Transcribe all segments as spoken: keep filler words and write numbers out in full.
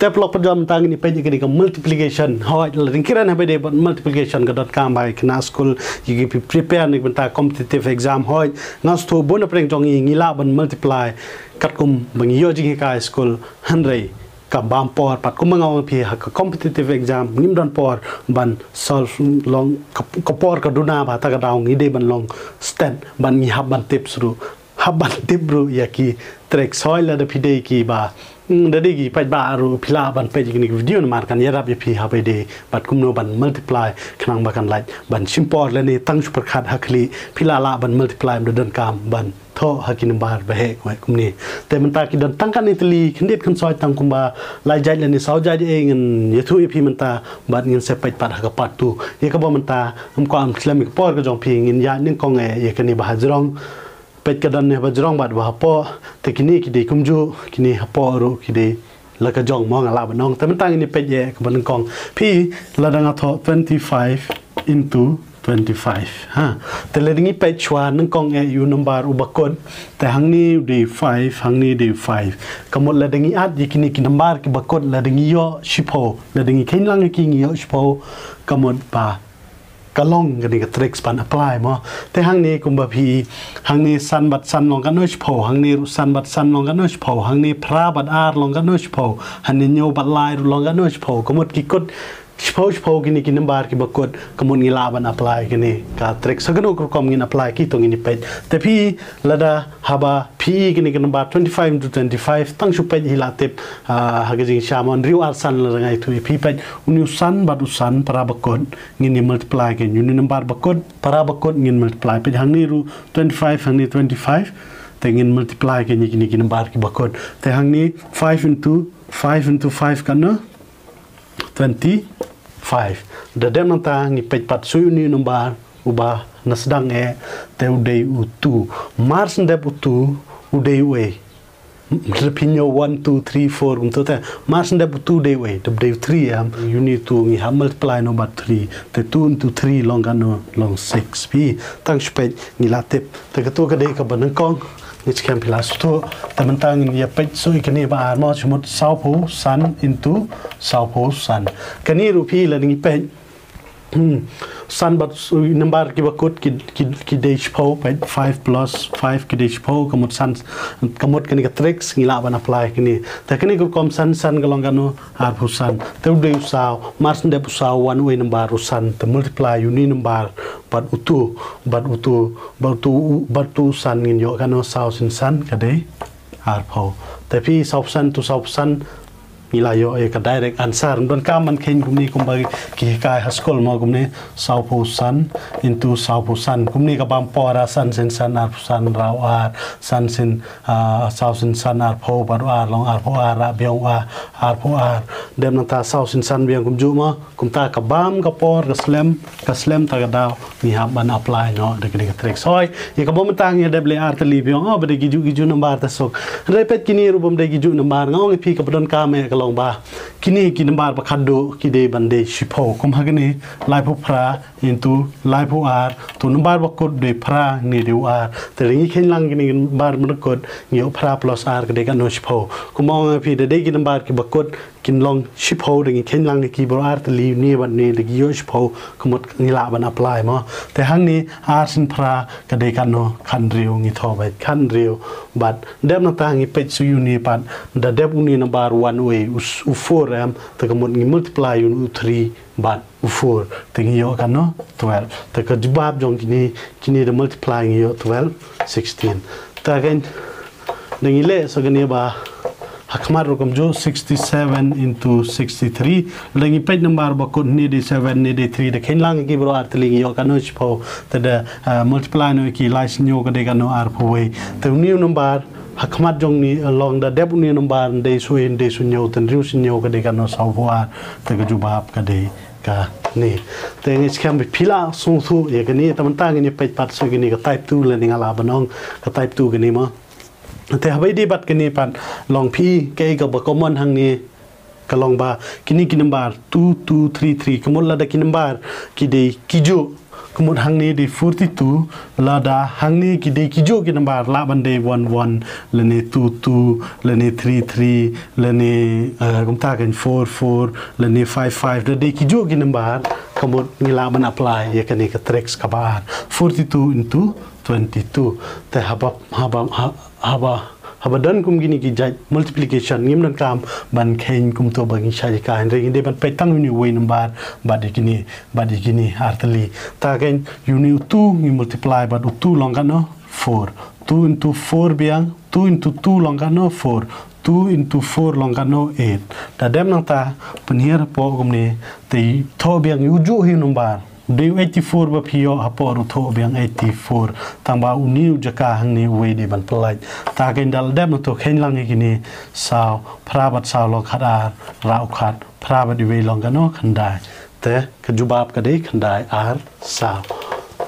Te paralok parajor, mynta ngin ïa peit ïa kane ka multiplication. Hooid, la dang kren haba ïadei bad multiplication ka donkam ba ïa kine ki skul ki prepare na ka bynta competitive exam. Hooid, nga sngewthuh bun na pdeng jong ngi ngi lah ban multiply katkum ba ngi ïoh jinghikai skul, hynrei ka bam por pat, kumba nga ong ïa phi, ha ka competitive exam ngim don por ban solve long ka, ka por ka duna, ba ha kata ka daw ngi dei ban long stet, ban ngi hap ban tip shuh, hap ban tip ruh ïa ki tricks. Hooid, lada phi dei kiba, hmm, da dei ki paidbah ruh, phi lah ban peit ïa kine ki video namar kan ïarap ïa phi haba ïadei bad kumno ban multiply, khnang ba kan lait ban shim por lane tang shu pyrkhat ha khlieh, phi lah lah ban multiply, ym da donkam ban thoh ha ki number ba heh kumne. Te mynta ki don tang katne tylli, khyndiat khynsoit tang kumba lai jait lane saw jait, eh, ngin ïathuh ïa phi mynta bad ngin sa peit pat ha ka part two. Ïa kaba mynta ym kwah ban slem ïa ka por ka jong phi, ngin ïaid nyngkong eh ïa kane ba hajrong. Peit, ka don ne ba hajrong bad ba hapoh. Te kine ki dei kumjuh, kine hapoh ruh ki dei la ka jong, mo, nga lah ban ong. Te mynta ngin ïa peit ïa kaba nyngkong. Phi, lada nga thoh twenty-five into twenty-five, ha, te lada ngi peit shuwa nyngkong eh ïa u number uba kut, te hangne u dei five, hangne u dei five. Ka mut lada ngi add ïa kine ki number kiba kut, lada ngi ïoh shiphew, lada ngi kheiñ lang ïa ki ngi ïoh shiphew, ka mut ba ka long kane ka tricks ban apply, mo. Te hangne kumba phi, hangne san bad san long katno? Shiphew. Hangne ruh san bad san long katno? Shiphew. Hangne phra bad ar long katno? Shiphew. Hangne hynñiew bad lai ruh long katno? Shiphew. Ka mut ki kut shiphew shiphew kine ki number kiba kut, ka mut ngi lah ban apply kane ka tricks. Sa kano ka rukom ngin apply ki, to ngin ïa peit. Te phi, lada haba phi ïohi kane ka number twenty-five into twenty-five, tang shu peit hi la tip, ah, ha ka jingshisha, mo, hynriew ar san. Lada nga ïathuh ïa phi, peit, une u san bad u san, para ba kut, ngin ïa multiply kein, une u number ba kut, para ba kut ngin multiply. Peit, hangne ruh twenty-five, hangne twenty-five, te ngin multiply kein ïa kine ki number kiba kut. Te hangne five into, five into five katno? Twenty-five. Da dep nangta ngi peit pat shuh ïa une u number uba na sdang eh, te u dei u two. Mar syn dep u two u dei uei? Lada phi ñiew one, two, three, four kumto, te mar syn dep u two u dei uei? Te u dei u three, em. Ïa une u two ngi hap multiply noh bad three. Te two into three long katno? Long six. Phi, tang shu peit ngi la tip. Te kato ka dei kaba nyngkong, ngi skhem phi la sngewthuh. Te mynta ngin ïa peit shuh ïa kane ba ar, mo, shu mut sawphew san into sawphew san. Kane ruh phi, lada ngi peit, hmm, san bad s-, number kiba kut ki, ki, ki dei shiphew, peit, five plus five ki dei shiphew, ka mut san, ka mut kane ka tricks ngi lah ban apply kane. Te kane ka rukom san, san ka long katno? Arphew san. Te u dei u saw, mar syn dep u saw, wan uwei number? U san. Te multiply une u number bad u two, bad u two, bad u two, bad u two u san, ngin ïoh katno? Saw sien san ka dei arphew. Te phi, sawphew san into sawphew san, ngi la ïoh ïa ka direct answer. Ym donkam ban kheiñ kumne kumba ki hikai ha skul, mo, kumne, sawphew san into sawphew san. Kumne ka bam por, ah, san sien san arphew san, hynriew ar, san sien, ah, saw sien san arphew, bad u ar long arphew ar, ah, biang u ar, arphew ar. Dep nangta saw sien san biang kumjuh, mo. Kumta ka bam ka por, ka slem, ka slem ta ka daw, ngi hap ban apply noh da kane ka tricks. Hooid, ïa kaba mynta ngi dep leh ar tylli, phi ong, oh, ba dei kijuh kijuh number, te suk. Hynrei peit, kine ruh bym dei kijuh number. Nga ong ïa phi, kaba donkam eh ka long ba kine ki number ba khatduh ki dei ban dei shiphew. Kum ha kane, laiphew phra into laiphew ar, to number ba kut dei phra, ne dei u ar. Te lada ngi kheiñ lang kine ki number ba kut, ngi ïoh phra plus ar ka dei katno? Shiphew. Kumba ong ïa phi, da dei ki number kiba kut kin long shiphew, da ngi kheiñ lang ïa ki baroh ar tylli, une bad une, da ki ïoh shiphew, ka mut ngi lah ban apply, mo. Te hangne ar sien phra ka dei katno? Khathynriew. Ngi thoh beit khathynriew. Bad dep nangta ngi peit shuh ïa une pat, da dep une number wan uwei? U s-, u four, em. Te ka mut ngi multiply ïa une u three bad u four, te ngi ïoh katno? Twelve. Te ka jubab jong kine, kine da multiply ngi ïoh twelve, sixteen. Te kein, da ngi leh sa kane ba ha khmat ruh kumjuh, sixty-seven into sixty-three. Da ngi peit number ba kut, une dei seven, une dei three, da kheiñ lang ïa ki baroh ar tylli, ngi ïoh katno? Shiphew. Te da, ah, multiply noh ïa ki, lai sien hynñiew ka dei katno? Arphew wei. Te une u number ha khmat jong une, long da dep une u number, hynriew sien, hynriew sien hynñiew, te hynriew sien hynñiew ka dei katno? Sawphew ar. Te ka jubab ka dei kane. Te nga skhem ba phi la sngewthuh ïa kane. Te mynta ngin ïa peit pat shuh ïa kane ka type two, lane nga lah ban ong ka type two kane, mo. Te haba ïadei bad kane pat, long phi, kaei kaba common hangne, ka long ba kine ki number two two three three, ka mut lada ki number ki dei kijuh, Ka mut hangne dei forty-two, lada hangne ki dei ki juh ki nambar, lah ban dei one one, lane two two, lane three three, lane, eh, kumta kan four four, lane five five, da dei ki juh ki nambar, ka mut ngi lah ban apply ïa kane ka tricks kaba ar. Forty-two into twenty-two. Te haba, haba, ha-, haba, haba don kum kine ki jait multiplication, ngim donkam ban kheiñ kumto ba ngi shah ïa ka, hynrei ngi dei ban peit tang ïa une uwei nambar bad ïa kine, bad ïa kine ar tylli. Ta kheiñ, ïa une u two ngi multiply bad u two long katno? Four. Two into four biang, two into two long katno? Four. Two into four long katno? Eight. Da dep nangta, pynhiar hapoh kumne, te thoh biang ïa u juh hi u nambar. Dei u eighty-four ba phi ïoh hapoh ruh, thoh biang eighty-four. Tang ba une u jaka hangne uwei dei ban pyllait. Ta kheiñ, da la dep nangto, kheiñ lang ïa kine, saw, phra bad saw long khatar, rah u khat, phra bad uwei long katno? Khyndai. Te ka jubab ka dei khyndai ar saw.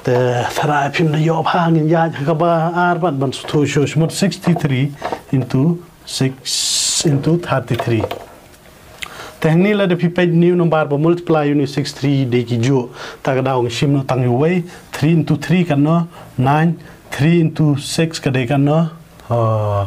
Te tharai phim da ïoh bha, ngin ïaid ha kaba ar pat ban sngewthuh shuh, shu mut sixty-three into six into thirty-three. Te hangne lada phi peit une u nambar ba multiply ïa une u six three dei ki juh. Ta ka daw ngi shim noh tang ïa uwei, three into three katno? Nine, three into six ka dei katno? Uh,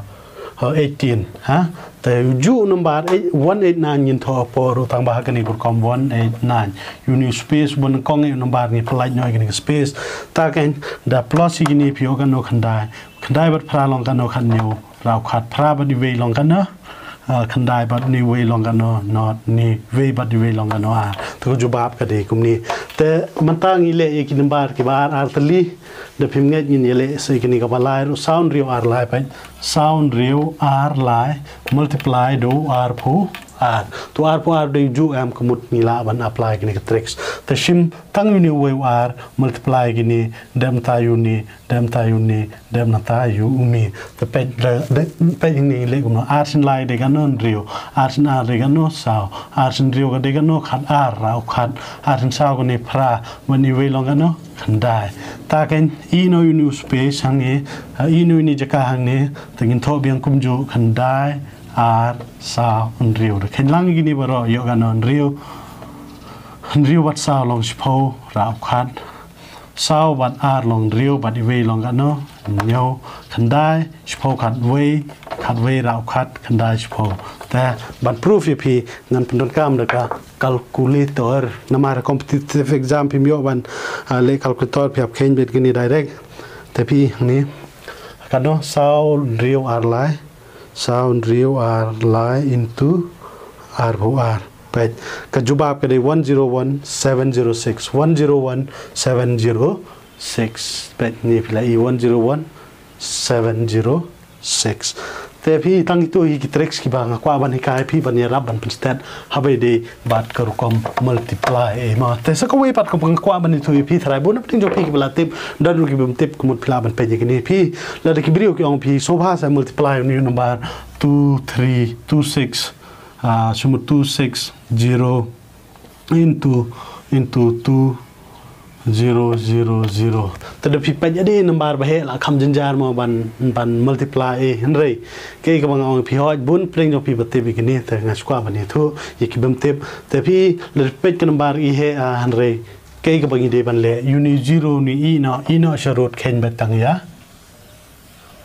uh, eighteen, ha? Te u juh u nambar eight, one eight nine ngin thoh hapoh ruh, tang ba ha kane ka rukom one eight nine. Ïa une u space bun kong ïa u nambar, ngi pyllait noh ïa kane ka space. Ta kheiñ, da plus ïa kine phi ïoh katno? Khyndai. Khyndai bad phra long katno? Khathynñiew. Rah u khat, phra bad uwei long katno? Ah, khyndai bad une uwei long katno? Nod. Une uwei bad uwei long katno? Ar. Te ka jubab ka dei kumne. Te mynta ngi leh ïa ki nambar kiba ar, ar tylli. Da phim ngeit ngin ïaleh sa ïa kane kaba lai ruh, saw hynriew ar lai, peit. Saw hynriew ar lai multiply da u arphew ar. Te u arphew ar dei u juh em, ka mut ngi lah ban apply kane ka tricks. Te shim tang ïa une uwei u ar, multiply ïa kine, dep nangta ïa une, dep nangta ïa une, dep nangta ïa une. Te peit da, da, peit hangne leh kumno. Ar sien lai dei katno? Hynriew. Ar sien ar dei katno? Saw. Ar sien hynriew ka dei katno? Khatar, rah u khat. Ar sien saw kane phra, bad une uwei long katno? Khyndai. Ta kheiñ, ïeh noh ïa une u space hangne, ah, ïeh noh ïa une u jaka hangne, te ngin thoh biang kumjuh, khyndai ar saw hynriew. Te kheiñ lang ïa kine baroh, ïoh katno? Hynriew. Hynriew bad saw long shiphew, rah u khat. Saw bad ar long hynriew bad uwei long katno? Hynñiew. Khyndai, shiphew khatwei, khatwei rah u khat, khyndai shiphew. Te ban proof ïa phi ngan pyndonkam da ka calculator. Namar competitive exam phim ïoh ban, ah, leh calculator, phi hap kheiñ beit kine direct. Te phi hangne, katno? Saw hynriew ar lai. Saw hynriew ar lai into arphew ar. Peit, ka jubab ka dei one zero one seven zero six, one zero one seven zero six. Peit, hangne phi la ïohi, one zero one seven zero six. Te phi, tang kito hi ki tricks kiba nga kwah ban hikai ïa phi ban ïarap ban pynstet haba ïadei bad ka rukom multiply, eh, mo. Te sa kawei pat kaba nga kwah ban ïathuh ïa phi, tharai bun na pdeng jong phi kiba la tip, don ruh ki bym tip, ka mut phi lah ban peit ïa kine. Phi, lada ki briew ki ong ïa phi sngewbha sa multiply une u nambar two three two six, ah, shu mut two six zero into, into two zero zero zero. Te da phi peit ïa kane nambar ba heh, la kham jynjar mo ban, ban multiply, eh, hynrei kaei kaba nga ong ïa phi, hooid bun pdeng jong phi ba tip ïa kine, te nga shu kwah ban ïathuh ïa ki bym tip. Te phi, lada phi peit ka nambar i heh, ah, hynrei kaei kaba ngi dei ban leh? Une u zero une ïeh noh, ïeh noh sharud, kheiñ beit tang ïa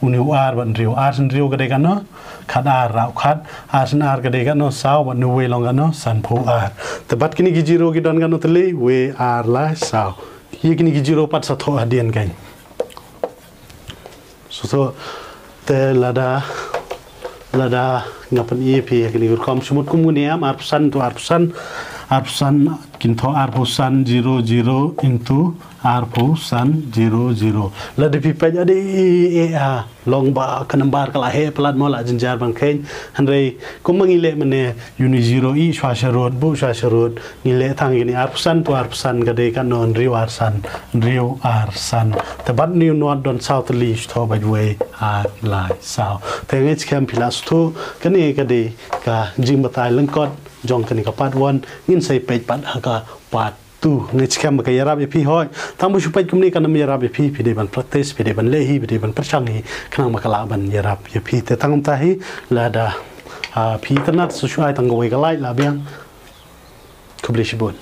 une u ar bad hynriew. Ar sien hynriew ka dei katno? Khatar, rah u khat. Ar sien ar ka dei katno? Saw, bad une uwei long katno? Sanphew ar. Te bad kine ki zero ki don katno tylli? Wei, ar, lai, saw. Ïa kine ki zero pat sa thoh hadien kheiñ. Sngewthuh, te lada, lada nga pyni ïa phi ha kane ka rukom, shu mut kum une em, arphew san into arphew san, arphew san, kin thoh arphew san zero zero into arphew san zero zero. Lada phi peit ade, eh, ah, long ba ka nambar ka la heh palat mo, la jynjar ban kheiñ. Hynrei kumba ngi leh mynne, une u zero ïeh shuwa sharud, buh shuwa sharud. Ngi leh tang kine, arphew san into arphew san ka dei katno? Hynriew ar san, hynriew ar san. Te bad une u nod don saw tylli, shu thoh beit wei, ar, lai, saw. Te nga ngeit skhem phi la sngewthuh, kane ka dei ka jingbatai lyngkot jong kane ka part one, ngin sa ïa peit pat ha ka part two. Nga ngeit skhem ba ka ïarap ïa phi, hooid. Tang ba shu peit kumne kan ym ïarap ïa phi, phi dei ban practice, phi dei ban leh hi, phi dei ban pyrshang hi, khnang ba ka lah ban ïarap ïa phi. Te tang kumta hi, lada, ah, phi itynnad sa shu ai tang kawei ka like lah biang. Khublei shibun.